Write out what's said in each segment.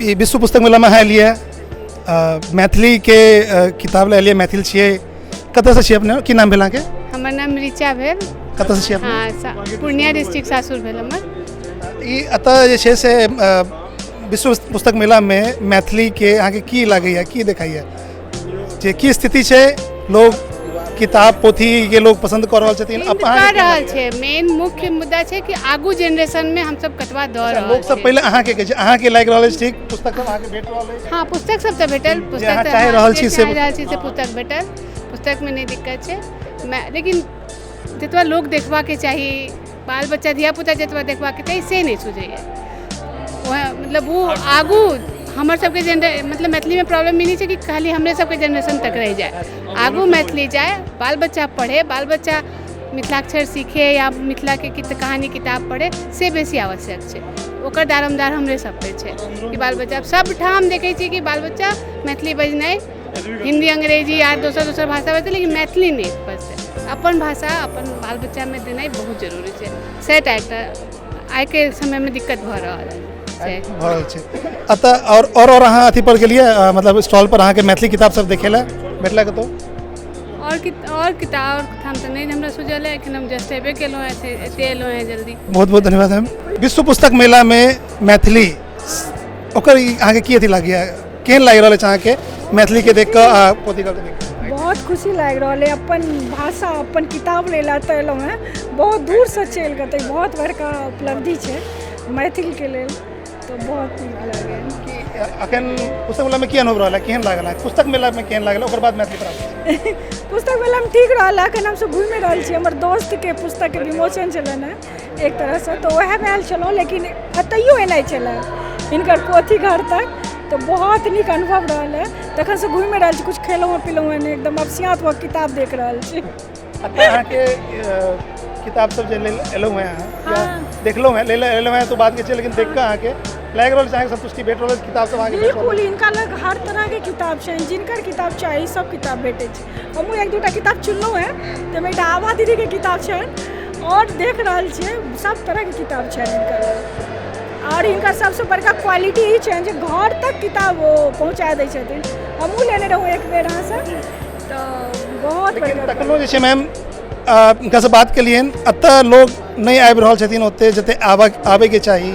ई विश्व पुस्तक मेलामे अहाँ एलियै, मैथिलीके किताब लए एलियै, मैथिल छियै, कतऽसँ छियै अपने, की नाम भेल अहाँके? हमर नाम ऋचा भेल। कतऽसँ छियै? हँ, पूर्णिया डिस्ट्रिक्ट सासुर भेल हमर। ई एतऽ जे छै से विश्व पुस्तक मेलामे मैथिलीके अहाँके की लागैए, की देखाइए जे की स्थिति छै, लोग किताब पोथीके लोग पसन्द कऽ रहल छथिन? कऽ रहल छै। मेन मुख्य मुद्दा छै कि आगू जेनरेशनमे हमसब कतबा दऽ रहल। लोक सब पहिले अहाँके कहै छै, अहाँके लागि रहल अछि ठीक पुस्तक सब अहाँके भेट रहल अछि? हँ, पुस्तक सब तऽ भेटल, पुस्तक चाहि रहल छी से चाहि रहल छी से पुस्तक भेटल, पुस्तकमे नहि दिक्कत छै। लेकिन जतबा लोक देखबाके चाही, बाल बच्चा धियापुता जतबा देखबाके चाही से नहि सुझैए। मतलब ओ आगू हमर सबके जेनरे मतलब मैथिलीमे प्रॉब्लम ई नहि छै कि खाली हमरे सबके जेनरेशन तक रहि जाए, आगू मैथिली जाए, बाल बच्चा पढ़े, बाल बच्चा मिथिलाक्षर सीखे या मिथिलाके कहानी किताब पढ़े, से बेसी आवश्यक छै। ओकर दारोमदार हमरे सब पे छै कि बाल बच्चा सब ठाम देखै छियै कि बाल बच्चा मैथिली बजनाइ, हिन्दी अंग्रेजी आर दोसर दोसर भाषा बजतै लेकिन मैथिली नहि बजतै। अपन भाषा अपन बाल बच्चामे देनाइ बहुत जरूरी छै। सएह एकटा आइके समयमे दिक्कत भऽ रहल छै, भऽ रहल छै एतऽ। आओर अहाँ अथी पर गेलियै, मतलब स्टॉल पर अहाँके मैथिली किताब सब देखै लए भेटलै कतहु? आओर किताब आओर ठाम तऽ नहि हमरा सुझल है, एखन हम जस्ट अयबे केलहुँ हेँ, एते एलहुँ हेँ जल्दी। बहुत बहुत धन्यवाद मैम। विश्व पुस्तक मेलामे मैथिली ओकर अहाँके की अथी लागैए, केहन लागि रहल अछि अहाँके मैथिलीके देख कऽ आ पोथी कऽ देख कऽ? बहुत खुशी लागि रहल अइ, अपन भाषा अपन किताब लै लए एतऽ एलहुँ हेँ बहुत दूरसँ चलि कऽ, तऽ बहुत बड़का उपलब्धि छै मैथिलके लेल, तऽ बहुत नीक लागैए। अखन पुस्तक मेलामे की अनुभव रहल, केहन लागल अहाँके पुस्तक मेलामे, केहन लागल? ओकर बाद मैथिली पर। पुस्तक मेलामे ठीक रहल, अखन हमसब घुमि रहल छी, हमर दोस्तके पुस्तकके विमोचन छलनि हेँ एक तरहसँ, तऽ उएहमे आयल छलहुँ, लेकिन एतहियो एनाइ छलए हिनकर पोथी घर तक, तऽ बहुत नीक अनुभव रहल है। तखनसँ घुमि रहल छी, किछु खेलहुँ हँ पिलहुँ हँ नहि, एकदम अपसियाँत भऽ किताब देख रहल छी। अहाँके किताब सब जे एलहुँ हेँ अहाँ देखलहुँ हेँ, ले एलहुँ हेँ तो बात के छै, लेकिन देख कऽ अहाँके लागि रहल छै, अहाँके संतुष्टि भेट रहल अछि किताब सब अहाँके? बिल्कुल, हिनका लग हर तरहके किताब छनि, जिनकर किताब चाही सब किताब भेटै छै। हमहूँ एक दूटा किताब चुनलहुँ हेँ, ताहिमे एकटा आभा दीदीके किताब छनि आओर देख रहल छियै सब तरहके किताब छनि हिनकर लग। आओर हिनकर सबसँ बड़का क्वालिटी ई छनि जे घर तक किताब ओ पहुँचा दै छथिन। हमहूँ लेने रहौँ एक बेर अहाँसँ, तऽ बहुत लेकिन तखनो जे छै मैम, हुनकासँ बात केलियनि, एतऽ लोग नहि आबि रहल छथिन ओते जते आबैके चाही।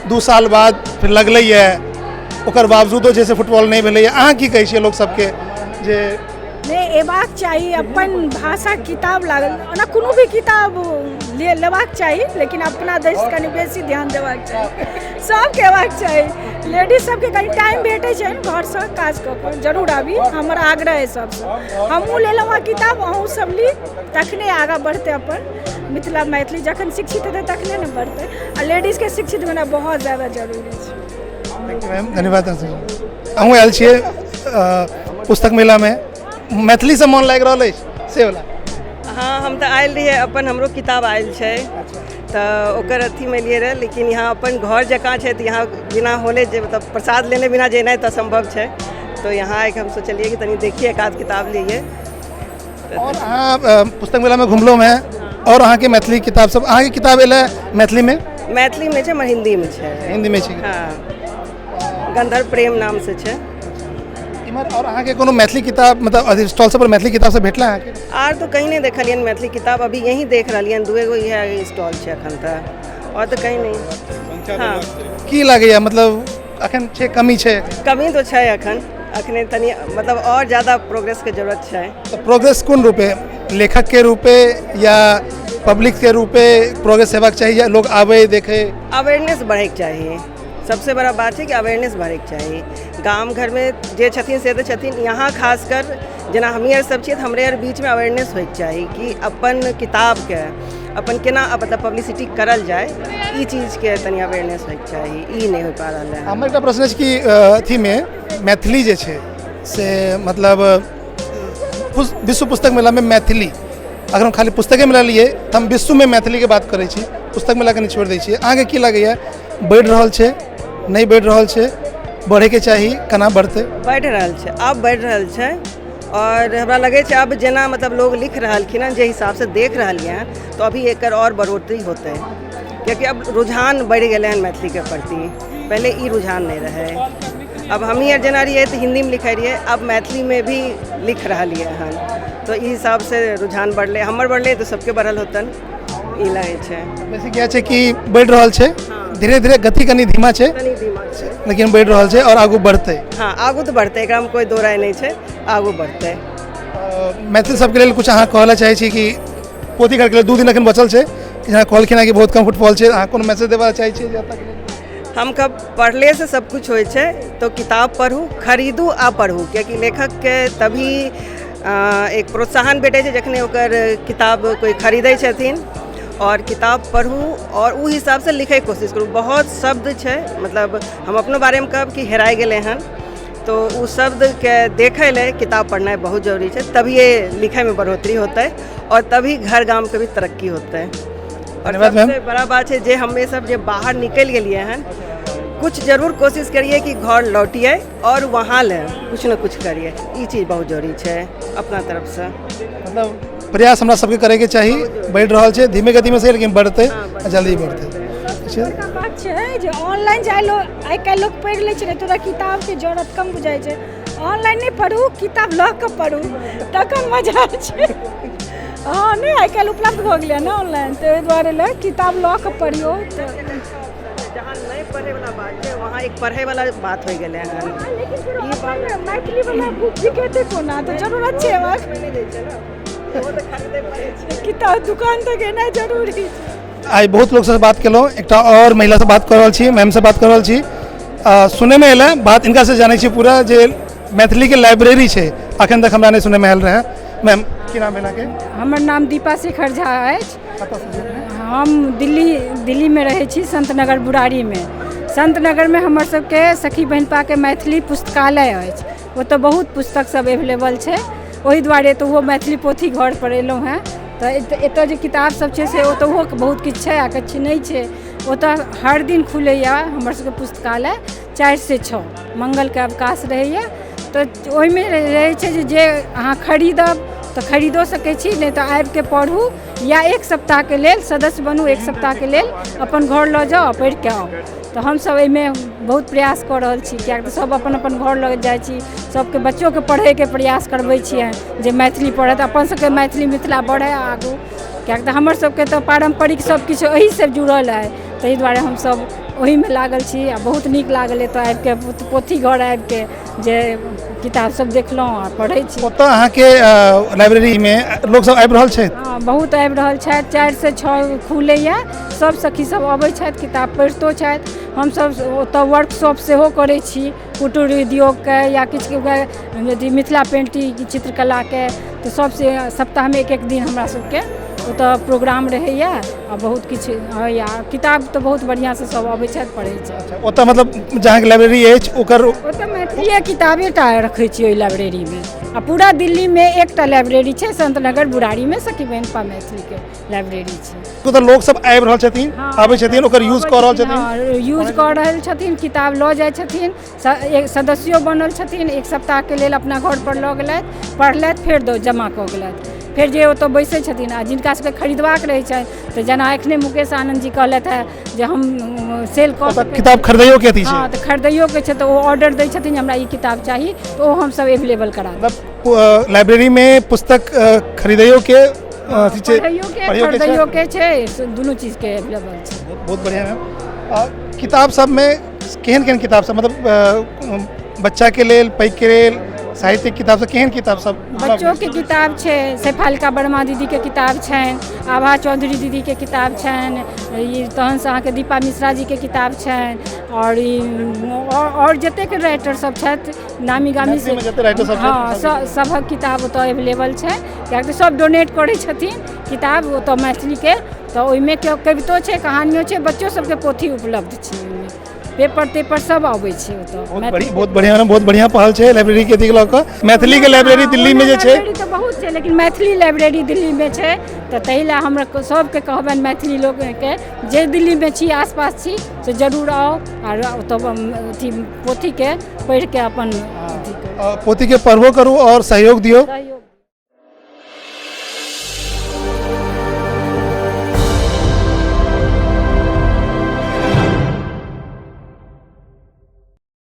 2 साल बाद फेर लगलैए, ओकर बावजूदो जे छै फुटबॉल नहि भेलैए। अहाँ की कहै छियै लोक सबके जे नहि अयबाक चाही, अपन भाषा किताब लागल, ओना कोनो भी किताब लेबाक चाही, लेकिन अपना दिस कनि बेसी ध्यान देबाक चाही, सबके अयबाक चाही। लेडीज सबके कनि टाइम भेटै छनि घरसँ काज कऽ कऽ, जरूर आबी, हमर आग्रह अइ सबसँ। हमहूँ लेलहुँ हँ किताब, अहूँ सब ली, तखने आगाँ बढ़तै अपन मिथिला मैथिली। जखन शिक्षित हेतै तखने ने बढ़तै, आ लेडीजके शिक्षित भेनाइ बहुत ज्यादा जरूरी छै। Thank you ma'am, धन्यवाद। अहूँ आयल छियै पुस्तक मेलामे, मैथिलीसँ मोन लागि रहल अछि से वला? हँ, हम तऽ आयल रहियै, अपन हमरो किताब आयल छै तऽ ओकर अथीमे एलियै रहए, लेकिन यहाँ अपन घर जकाँ छै, तऽ यहाँ बिना होने जे मतलब प्रसाद लेने बिना जेनाइ तऽ असम्भव छै, तऽ यहाँ आबिके हम सोचलियै कि तनी देखिए, एक आध किताब लियै। आओर अहाँ पुस्तक मेलामे घुमलहुँ हेँ, आओर अहाँके मैथिली किताब सब, अहाँके किताब एलै मैथिलीमे? मैथिलीमे छै, हमर हिन्दीमे छै। हिन्दीमे छै? हँ, गंधर्व प्रेम नामसँ छै। इम्हर आओर अहाँके कोनो मैथिली किताब, मतलब अथी स्टॉल सब पर मैथिली किताब सब भेटलै अहाँके? आर तऽ कहीं नहि देखलियनि मैथिली किताब, अभी यहीं देख रहलियनि, दूए गो इएह स्टॉल छै एखन तऽ, आओर तऽ कहीं नहि। हँ, की लागैए, मतलब अखन छै कमी छै? कमी तऽ छै अखन, अखने तनी मतलब आओर ज्यादा प्रोग्रेसके जरूरत छै। तऽ प्रोग्रेस कोन रूपे, लेखकके रूपे या पब्लिकके रूपे प्रोग्रेस हेबाक चाही या लोग आबै देखै? अवेयरनेस बढ़ैके चाही, सबसे बड़ा बात छै कि अवेयरनेस बढ़ैके चाही। गाम घरमे जे छथिन से तऽ छथिन, यहाँ खासकर जेना हमही आर सब छियै तऽ हमरे आर बीचमे अवेयरनेस होइके चाही कि अपन किताबके अपन केना मतलब पब्लिसिटी करल जाय, ई चीजके तनी अवेयरनेस होइके चाही, ई नहि हो पा रहल है। हमर एकटा प्रश्न अछि कि अथीमे मैथिली जे छै से मतलब विश्व पुस्तक मेलामे मैथिली, अगर हम खाली पुस्तके मेला लियै तऽ हम विश्वमे मैथिलीके बात करै छी, पुस्तक मेला कनि छोड़ि दै छियै, अहाँके की लागैए बढ़ि रहल छै, नहि बढ़ि रहल छै, बढ़ैके चाही, केना बढ़तै? बढ़ि रहल छै, आब बढ़ि रहल छै, आओर हमरा लगै छै आब जेना मतलब लोग लिख रहलखिन हँ, जे हिसाबसँ देख रहलियै हँ, तऽ अभी एकर आओर बढ़ोतरी होतै, कियाकि अब रुझान बढ़ि गेलै हन मैथिलीके प्रति। पहिले ई रुझान नहि रहै। अब हमही आर जेना रहियै तऽ हिन्दीमे लिखै रहियै, आब मैथिलीमे भी लिख रहलियै हन। तऽ ई हिसाबसँ रुझान बढ़लै, हमर बढ़लै तऽ सबके बढ़ल होतन, ई लागै छै। बेसी इएह छै कि बढ़ि रहल छै धीरे धीरे, गति कनि धीमा छै, कनि धीमा छै, लेकिन बढ़ि रहल छै आओर आगू बढ़तै। हँ, आगू तऽ बढ़तै, एकरामे कोइ दो राय नहि छै, आगू बढ़तै। मैथिल सबके लेल कुछ अहाँ कहऽ लए चाहै छी कि पोथी घरके लेल 2 दिन एखन बचल छै, जेना कहलखिन हँ कि बहुत कम फुटफॉल छै, अहाँ कोनो मैसेज देबऽ चाहै छियै जनताके लेल? हम कब पढ़लेसँ सब कुछ होइ छै, तो किताब पढ़ू, खरीदू आ पढ़ू, कियाकि लेखकके तभी एक प्रोत्साहन भेटै छै जखने ओकर किताब कोइ खरीदै छथिन। और किताब पढ़ू और ओ हिसाबसँ लिखैके कोशिश करू। बहुत शब्द छै, मतलब हम अपनो बारेमे कहब कि हेराय गेलै हन, तो ओ शब्दके देखै लए किताब पढ़नाइ बहुत जरूरी छै, तभिए लिखैमे बढ़ोतरी होतै और तभी घर गामके भी तरक्की होतै। और धन्यवाद मैम। सबसे बड़ा बात छै जे हमे सब जे बाहर निकलि गेलियै हन, कुछ जरूर कोशिश करिए कि घर लौटिए और वहाँ ले कुछ न कुछ करिए, ई चीज बहुत जरूरी छै अपना तरफसँ। मतलब प्रयास हमरा सबके करैके चाही, बढ़ि रहल छै धीमे गतिमे से, लेकिन बढ़तै, जल्दी बढ़तै। बड़का बात छै जे ऑनलाइन जाय लोक आइ काल्हि लोक पढ़ि लै छै ने, तऽ ओकरा किताबके जरूरत कम बुझाइ छै। ऑनलाइन नहि पढ़ू, किताब लऽ कऽ पढ़ू तखन मजा छै। हँ, नहि आइ काल्हि उपलब्ध भऽ गेलै ने ऑनलाइन, तऽ ओहि दुआरे लए किताब लऽ कऽ पढ़ियौ। तऽ जहाँ नहि पढ़ैवला बात छै वहाँ एक पढ़ैवला बात होइ गेलै हन। लेकिन फेर अपन मैथिलीवला बुक बिकेतै कोना, तऽ जरूरत छै हमरा किताब दुकान तक एनाइ जरूरी छै। आइ बहुत लोकसँ बात केलहुँ, एकटा आओर महिलासँ बात कऽ रहल छी, मैमसँ बात कऽ रहल छी। सुनैमे एलै बात, हिनकासँ जानै छी पूरा जे मैथिलीके लाइब्रेरी छै, अखन तक हमरा नहि सुनैमे आयल रहै। मैम, की नाम भेल अहाँके? हमर नाम दीपा शेखर झा अछि। हम दिल्लीमे रहै छी, संतनगर बुरारीमे। संतनगरमे हमर सबके सखी बहिनपाके मैथिली पुस्तकालय अछि, ओतऽ बहुत पुस्तक सब एवेलेबल छै, ओहि दुआरे तऽ ओहो मैथिली पोथी घर पर एलहुँ हेँ। तऽ एतऽ जे किताब सब छै से ओतऽहो बहुत किछु छै आ किछु नहि छै। ओतऽ हर दिन खुलैए हमर सबके पुस्तकालय 4 से 6, मंगलके अवकाश रहैए। तऽ ओहिमे रहै छै जे अहाँ खरीदब तऽ खरीदो सकै छी, नहि तऽ आबिके पढ़ू या 1 सप्ताहके लेल सदस्य बनू, 1 सप्ताहके लेल अपन घर लऽ जाउ आ पढ़िके आउ। तऽ हमसब एहिमे बहुत प्रयास कऽ रहल छी, किएक तऽ सब अपन अपन घर लऽ जाइ छी, सबके बच्चोके पढ़ैके प्रयास करबै छियनि जे मैथिली पढ़त, अपन सबके मैथिली मिथिला बढ़ै आगू, किएक तऽ हमर सबके तऽ पारम्परिक सब किछु एहिसँ जुड़ल अइ, ताहि दुआरे हमसब ओहिमे लागल छी। आ बहुत नीक लागल एतऽ आबिके, पोथी घर आबिके जे किताब सब देखलहुँ आ पढ़ै छी। ओतऽ अहाँके लाइब्रेरीमे लोकसब आबि रहल छथि? हँ, बहुत आबि रहल छथि। 4 से 6 खुलैए, सब सखी सब अबै छथि, किताब पढ़ितो छथि। हमसब ओतऽ वर्कशॉप सेहो करै छी, कुटीर उद्योगके या किछु अथी मिथिला पेन्टिंग चित्रकलाके, तऽ सबसे सप्ताहमे 1-1 दिन हमरा सबके ओतऽ प्रोग्राम रहैए आ बहुत किछु होइए। किताब तऽ बहुत बढ़िआँसँ सब अबै छथि, पढ़ै छथि। ओतऽ मतलब जहाँके लाइब्रेरी अछि ओकर ओतऽ मैथिलीए किताबेटा रखै छियै ओहि लाइब्रेरीमे। आ पूरा दिल्लीमे एकटा लाइब्रेरी छै, संतनगर बुरारीमे सखी बहिनपा मैथिलीके लाइब्रेरी छै। ओतऽ लोक सब आबि रहल छथिन, आबै छथिन, ओकर यूज कऽ रहल छथिन? हँ, यूज कऽ रहल छथिन, किताब लऽ जाइ छथिन, सदस्यो बनल छथिन, 1 सप्ताहके लेल अपना घर पर लऽ गेलथि, पढ़लथि, फेर जमा कऽ गेलथि। फेर जे ओतऽ बैसै छथिन आ जिनका सबके खरीदबाक रहै छनि, तऽ जेना एखने मुकेश आनन्द जी कहलथि हेँ जे हम सेल कऽ सकै छी। किताब खरीदैयोके अथी छै? हँ, तऽ खरीदैयोके छै, तऽ ओ ऑर्डर दै छथिन हमरा ई किताब चाही, तऽ ओ हमसब एवेलेबल करा देब। मतलब लाइब्रेरीमे पुस्तक खरीदैयोके अथी छै, पढ़ैयोके, खरीदैयोके छै, दुनू चीजके एवेलेबल छै। बहुत बढ़िआँ मैम। किताब सबमे केहन केहन किताब सब, मतलब बच्चाके लेल, पैघके लेल, साहित्यिक किताब सब, केहन किताब सब? बच्चोके किताब छै, शेफालिका वर्मा दीदीके किताब छनि, आभा चौधरी दीदीके किताब छनि, ई तहनसँ अहाँके दीपा मिश्रा जीके किताब छनि, आओर ई आओर जतेक राइटर सब छथि नामी गामी से, हँ, सभक किताब ओतऽ एवेलेबल छै, किएक तऽ सब डोनेट करै छथिन किताब ओतऽ मैथिलीके, तऽ ओहिमे कवितो छै, कहानियो छै, बच्चो सबके पोथी उपलब्ध छै, ओहिमे पेपर तेपर सब अबै छै ओतऽ। बहुत बढ़िया, बहुत बढ़िया पहल छै लाइब्रेरी के लऽ कऽ। मैथिली के लाइब्रेरी दिल्ली में जे छै तऽ बहुत छै, लेकिन मैथिली लाइब्रेरी दिल्ली में छै, तऽ ताहि लए हमरा सबके कहबनि मैथिली लोकके जे दिल्ली में छी, आसपास छी, से जरूर आउ आर ओतऽ अथी पोथीके पढ़िके अपन पोथीके पढ़बो करू और सहयोग दियौ।